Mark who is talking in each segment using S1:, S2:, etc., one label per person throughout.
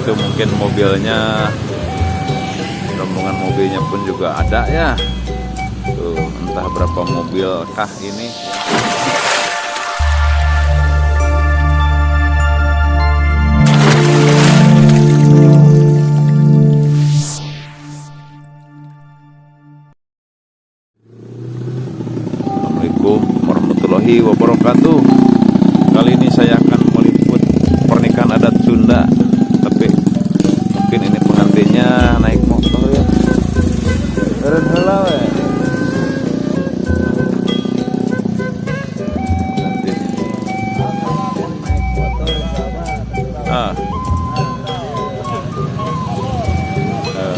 S1: itu mungkin mobilnya, rombongan mobilnya pun juga ada ya. Tuh, entah berapa mobil kah ini. Assalamualaikum warahmatullahi wabarakatuh. Kali ini saya akan meliput pernikahan adat Sunda, tapi mungkin ini pengantinnya naik motor ya. Eureun heula we. Pengantin. Ah. Eh.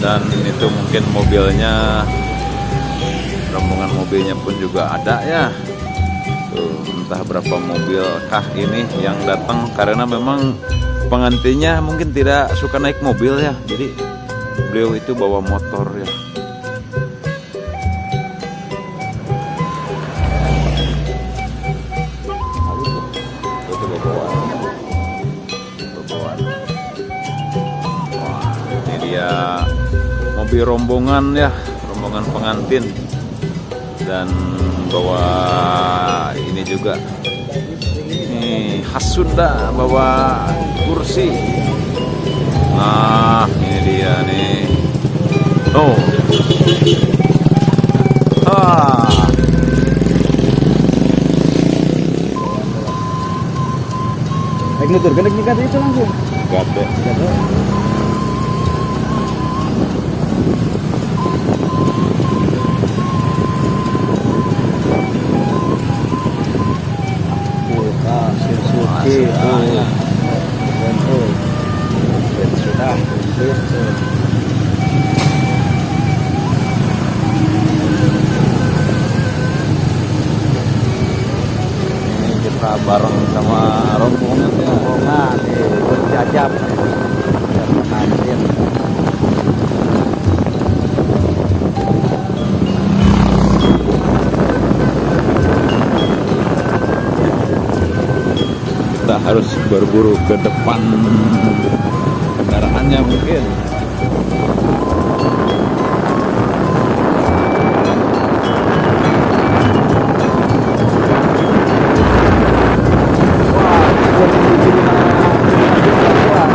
S1: Dan itu mungkin mobilnya, rombongan mobilnya pun juga ada ya. Tuh, entah berapa mobil kah ini yang datang, karena memang pengantinnya mungkin tidak suka naik mobil ya, jadi beliau itu bawa motor ya. Itu bawaan. Bawaan. Wah, ini dia mobil rombongan ya, rombongan pengantin, dan bawa ini juga ini khas Sunda, bawa kursi. Nah, ini dia nih. Oh, ah.
S2: Naik nutur, kan naik itu langsung.
S1: Gade.
S2: Gade. Kulkas, Suzuki, tuh. Dan tuh. Sudah, tuh.
S1: Ini kita bareng sama rombongan ya.
S2: Rombongan, berjajap. Pengantin.
S1: Kita harus berburu ke depan kendaraannya mungkin.
S2: Wah,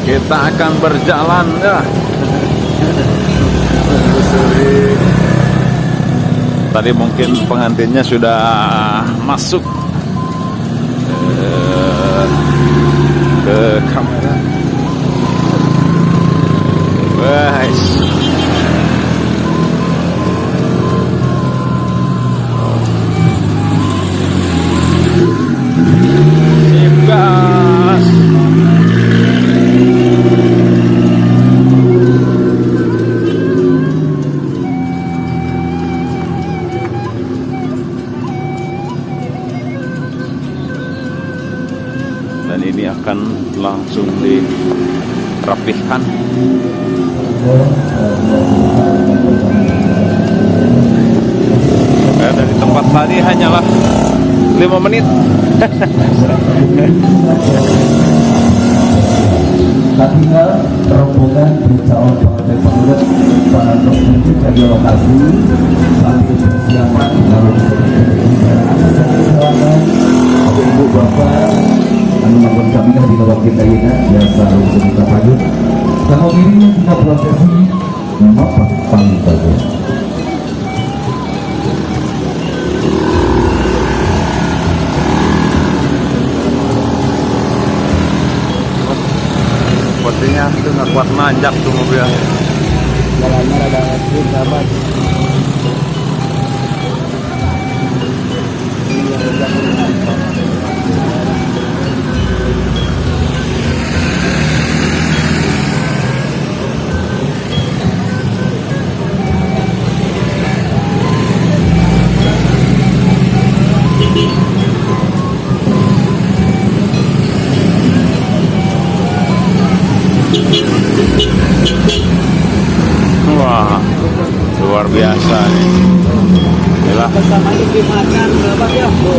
S1: Kita akan berjalan ya. Menelusuri. Tadi mungkin pengantinnya sudah masuk ke kamera. Guys. Sip gas. Dan ini akan langsung dirapihkan. Dari tempat tadi hanyalah 5 menit.
S3: Tak tinggal rombongan di calon pengantin pengantin menuju ke lokasi sambil persiapan lalu kendaraan. Silakan ibu bapak. Anu manggon kabinah dina waktu ayeuna biasa disebut payun. Kanggo ngiring dina prosesi mapak pangbago.
S1: Sepertinya itu nggak kuat nanjak tuh mobil.
S2: Jalannya rada ekstrim, sahabat. Ini yang udah.
S1: Wah, luar biasa nih. Inilah
S2: Bersama Iki Macan, sahabat ya. Tuh.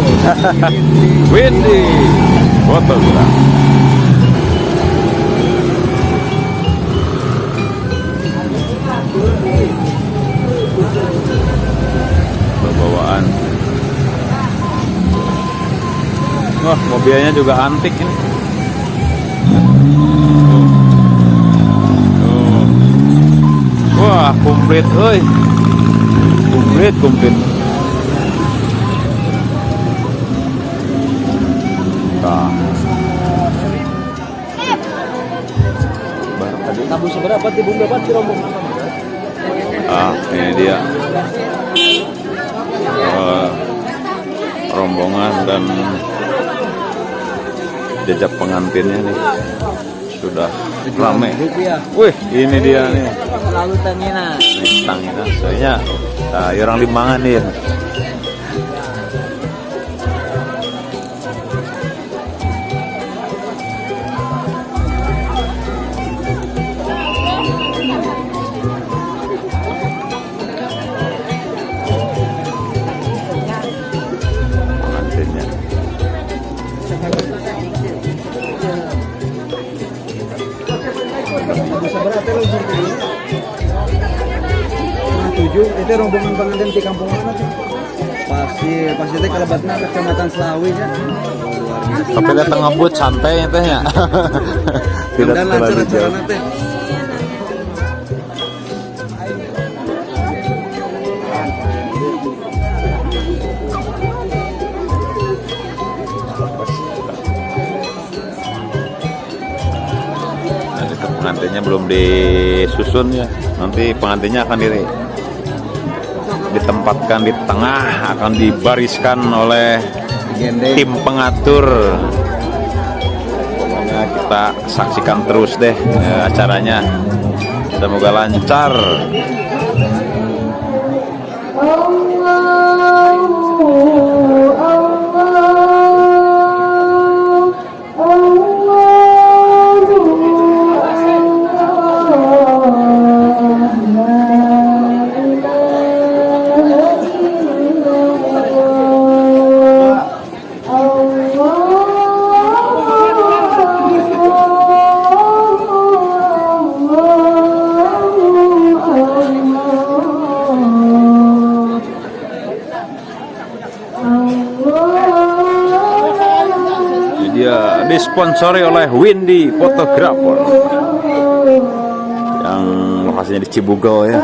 S1: Windy fotografer. Bawaan. Wah, mobilnya juga antik ini. Tuh. Tuh. Wah, komplit, euy. Komplit, komplit. Nah. Baru tadi.
S2: Tabu seberapa tibu berapa sih rombongan?
S1: Ah, ini dia. Rombongan dan jejak pengantinnya nih sudah rame.
S2: Rupiah.
S1: Wih, ini dia nih.
S2: Selalu tangina.
S1: Nih, tangina. Soalnya orang Limbangan nih. Pengantinnya.
S2: Tabu seberapa lo 6:30 itu rombongan pengantin di kampung mana tuh? Pasir, Pasir teh kalebatna Kecamatan Slawi ya. Oh, luar biasa.
S1: Tapi datang ngebut santai ya teh ya. Tidak
S2: Mudah-mudahan lancar
S1: terlalu jauh.
S2: acarana teh.
S1: Nah, itu pengantinnya belum disusun ya. Nanti pengantinnya akan ditempatkan di tengah, akan dibariskan oleh
S2: Digendeng.
S1: tim pengatur. Pokoknya kita saksikan terus deh acaranya. Semoga lancar.
S4: Allah, Allah, Allah, Allah, la ilaha illallah. Allah, Allah, Allah.
S1: Ini dia disponsori oleh Windy Photographer yang lokasinya di Cibugel ya.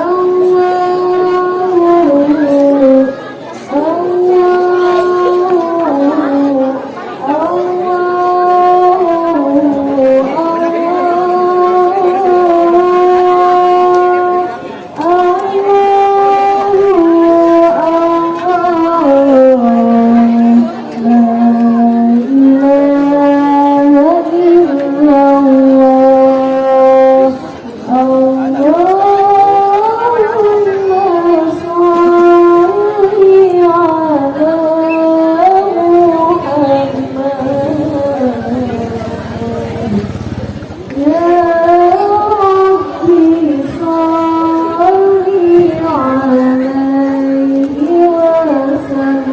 S4: يا ربي صل عليه وسلم.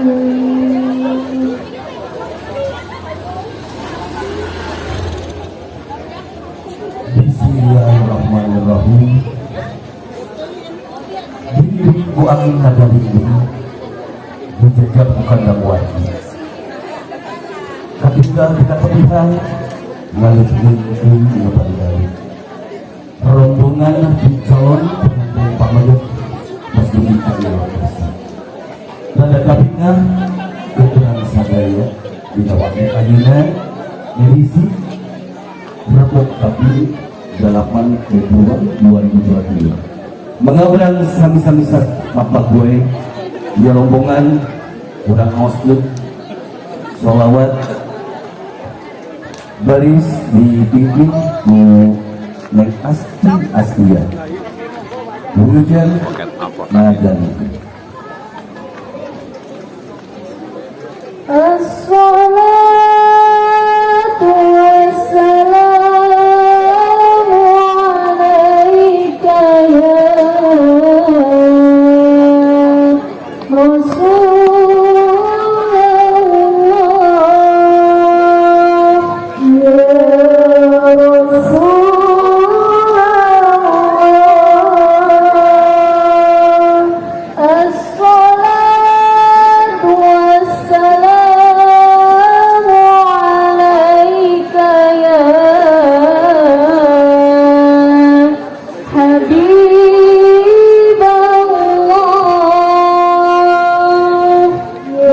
S3: Bismillahirrahmanirrahim. Diiring ku angin ngadarinding, dijejak ku kandang wani. Katinggal di katepihan ngalih ngungkung ngabari rombongan di calon pengantin pameget Mas dugi ka lokasi. Tanda kabingah ukuran sadaya dina waktu ayeuna edisi Rebo Kaping 8 Februari 2022. Mangga urang sami-sami mapak gue di rombongan, urang ngaoskeun sholawat baris dipimpin ku Neng Asti Astia. Wilujeng
S1: Paket apa?
S3: Ngadan.
S4: الصلاة والسلام عليك يا رسول الله، يا رسول الله. الصلاة والسلام عليك يا حبيب الله، يا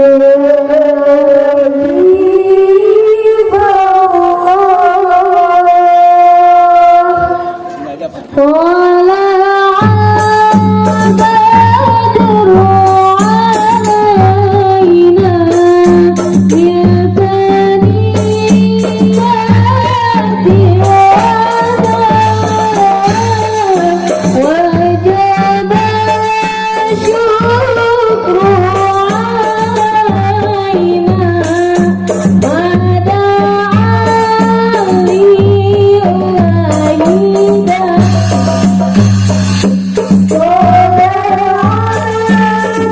S4: حبيب الله. طلع البدر علينا من ثنيات الوداع، وجب الشكر علينا ما دعا لله داع. طلع البدر علينا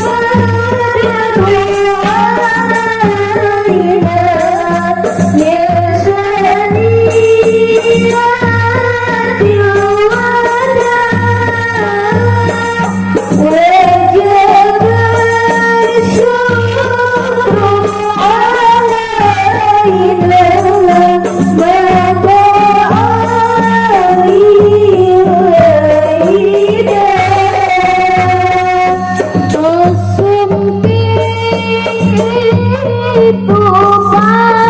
S4: من ثنيات الوداع، وجب الشكر علينا ما دعا لله داع. Sumping itu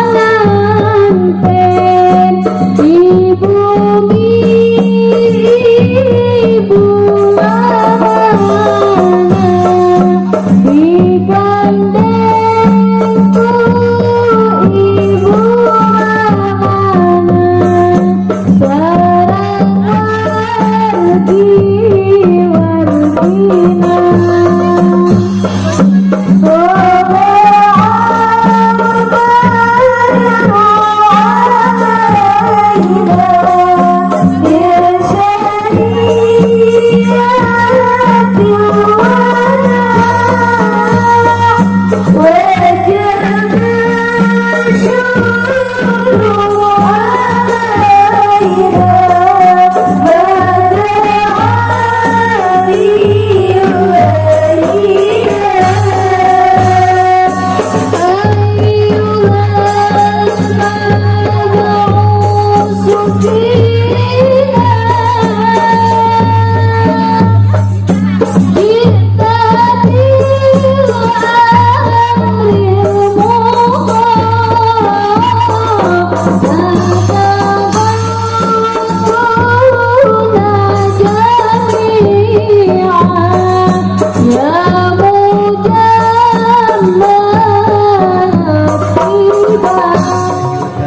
S4: panganten di bumi ibu mamana, digandeng ku ibu mamana sareng wargi wargina.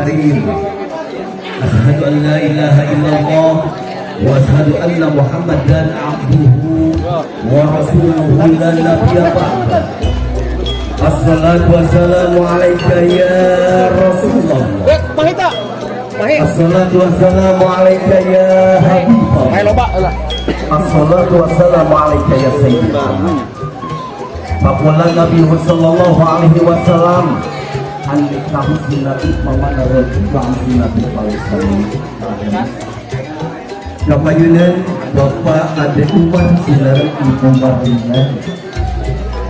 S3: الكريم أشهد أن لا إله إلا الله وأشهد أن محمدا عبده ورسوله لا نبي بعده. الصلاة والسلام عليك يا رسول الله. الصلاة والسلام عليك يا حبيب الله. الصلاة والسلام عليك يا سيدي. Papulang Nabi sallallahu alaihi wasallam an nikahu sunnati faman raghiba an sunnati falaysa. Kapayunan Bapak Ade Umar Sinar Ibu Marlina,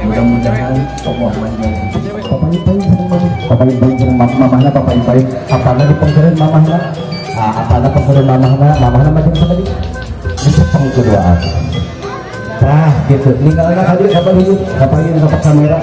S3: mudah-mudahan Allah menjadi Papayun-payun sareng mamah, papayun-payun sareng mamahna, papayun-payun. Apana dipengkereun mamahna? Ah, apana pengkereun mamahna? Mamahna mah jeung saha dicepeng keduaan. Tah gitu. Ninggalna ka dieu ka dieu, kapayun ka kamera.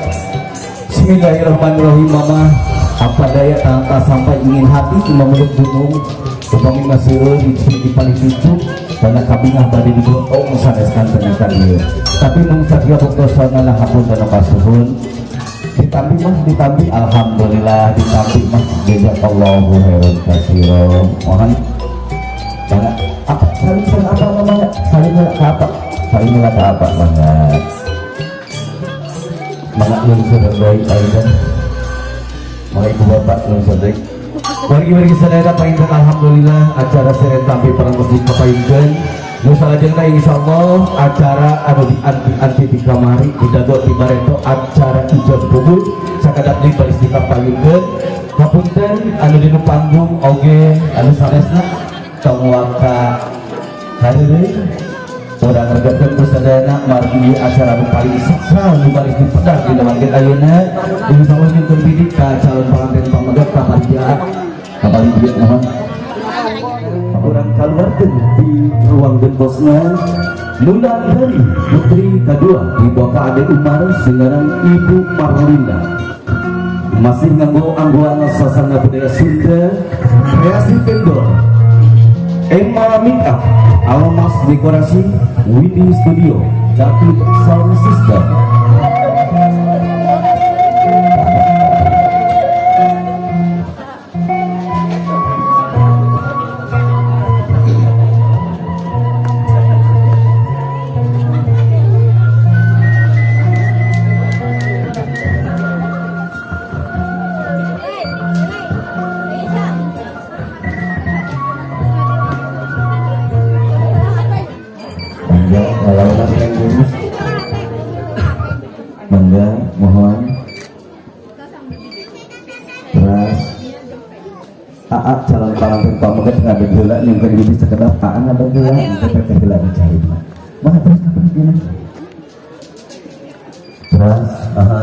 S3: Bismillahirrahmanirrahim. Mama, apa daya tak sampai ingin hati memeluk gunung, upami masih di paling cucu karena kabingah bade digotong sanes kantenan ka dieu. Tapi mung sakieu buktosna, hapunten, kasuhun. Ditampi mah, ditampi, alhamdulillah ditampi mah. Jazakallahu khairan katsira. Mohon mangga, apa saling saling apa namanya, saling ke apa, saling ke apa, mangga, mangga lungsur deui ayeuna, mangga ibu bapak lungsur deui. Wargi-wargi sadaya panginten, alhamdulillah acara seren tampi parantos dikapayunkeun. Nu salajengna insyaallah acara anu di anti-anti di kamari di dago di bareto, acara ijab kabul sakadap deui baris dikapayunkeun. Hapunten anu dinu panggung oge anu sanesna, tong waka hareureuy, urang regetkeun ku sadayana margi acara nu paling sakral nu baris dipedar di mangkin ayeuna. Insyaallah nyungkeun bidik ka calon panganten pamegat ka panitia, ka panitia mohon urang kaluarkeun di ruang gentosna. Mulandari putri kedua di Bapak Ade Umar singaran Ibu Marlinda, masih nganggo anggoan suasana budaya Sunda, kreasi vendor Emma Makeup, Almas Dekorasi, Windy Studio, David Sound System. Mangga ngalawan yang jenis. Mangga mohon. Teras AA calon panganten pameget ngadeg heula, nyungkeun bibi sekedap. AA ngadeg heula, engke teteh heula dicari mah. Mah terus kapan gimana? Terus, aha.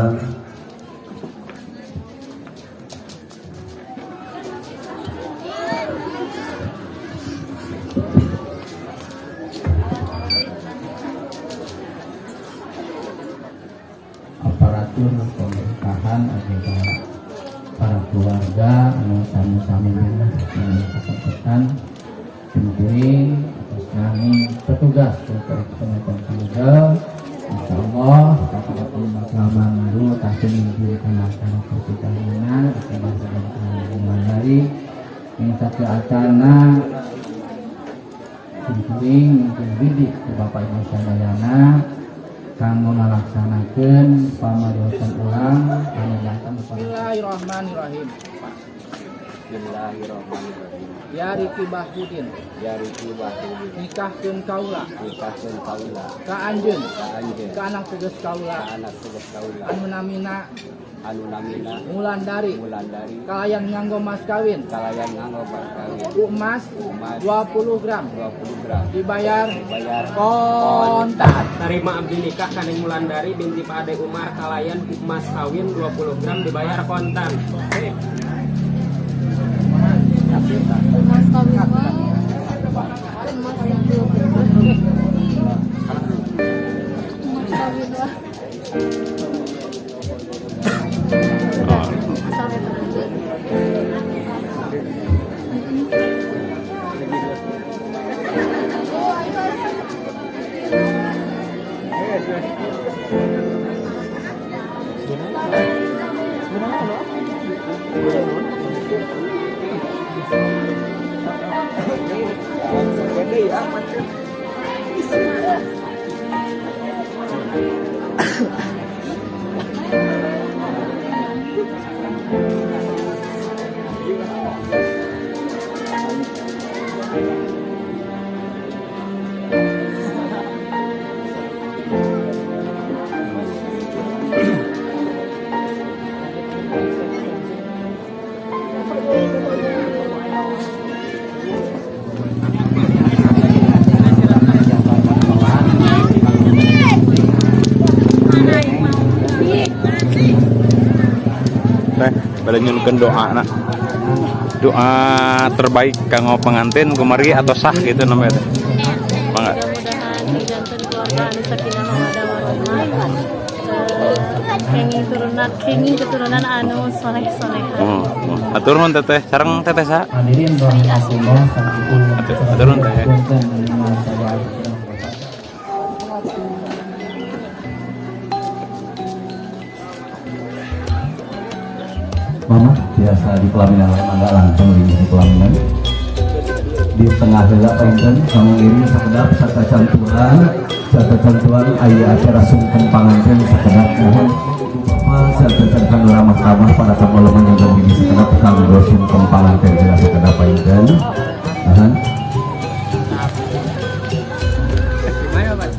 S5: Aparatur pemerintahan juga para keluarga anu sami-sami kesempatan simkuring atas nami petugas perekonomian Kalsel, insyaallah kapan bakal bantu tasih mimpi acara pernikahan dari yang satu acana. Simkuring mungkin bidik ke Bapak Ibu sadayana kanggo ngalaksanakeun pamariosan urang anu janten.
S6: Bismillahirrahmanirrahim.
S7: Bismillahirrahmanirrahim.
S6: Ya Riki Bahrudin,
S7: Ya Riki Bahrudin,
S6: nikahkeun kaula
S7: nikahkeun kaula
S6: ka anjeun,
S7: ka anjeun,
S6: ka anak teges kaula,
S7: ka anak teges kaula,
S6: anu namina
S7: anu namina
S6: Wulandari,
S7: Wulandari,
S6: kalayan nganggo mas kawin
S7: kalayan nganggo mas kawin
S6: ku emas
S7: emas
S6: 20 gram,
S7: 20 gram,
S6: dibayar
S7: dibayar
S6: kontan.
S8: Tarima abdi nikah ka Neng Wulandari binti Pak Ade Umar kalayan emas kawin 20 gram dibayar kontan.
S4: Mas kawin mah emas 20 gram. Mas kawin mah asal eta aja.
S1: Bade nyuhunkeun doana. Doa terbaik kanggo pengantin kumargi atau sah gitu namanya teh. Mangga.
S4: Mudah-mudahan janten keluarga anu sakinah mawaddah warahmah. Kenging turunan, kenging keturunan anu soleh solehah.
S1: Oh. Hatur nuhun, Teteh. Sareng Teteh saha?
S5: Hadirin rahimakumullah.
S1: Hatur nuhun, Teh.
S5: Punten menerima saya.
S3: Mama biasa di pelaminan lain, mangga langsung di pelaminan di tengah heula panginten sangiring sakedap serta campuran serta campuran. Aya acara sungkem panganten sakedap. Mohon Ibu Bapak serta campuran ramah tamah para tamu yang ini sakedap kanggo sungkem panganten heula sakedap panginten. Tahan.
S7: Gimana, Pak?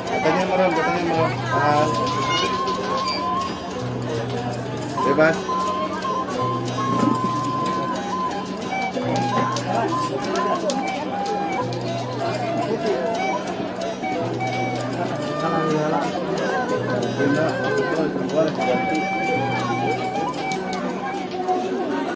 S9: Katanya merem, katanya merem. Tahan. Bebas. Pindah, betul, perempuan ganti.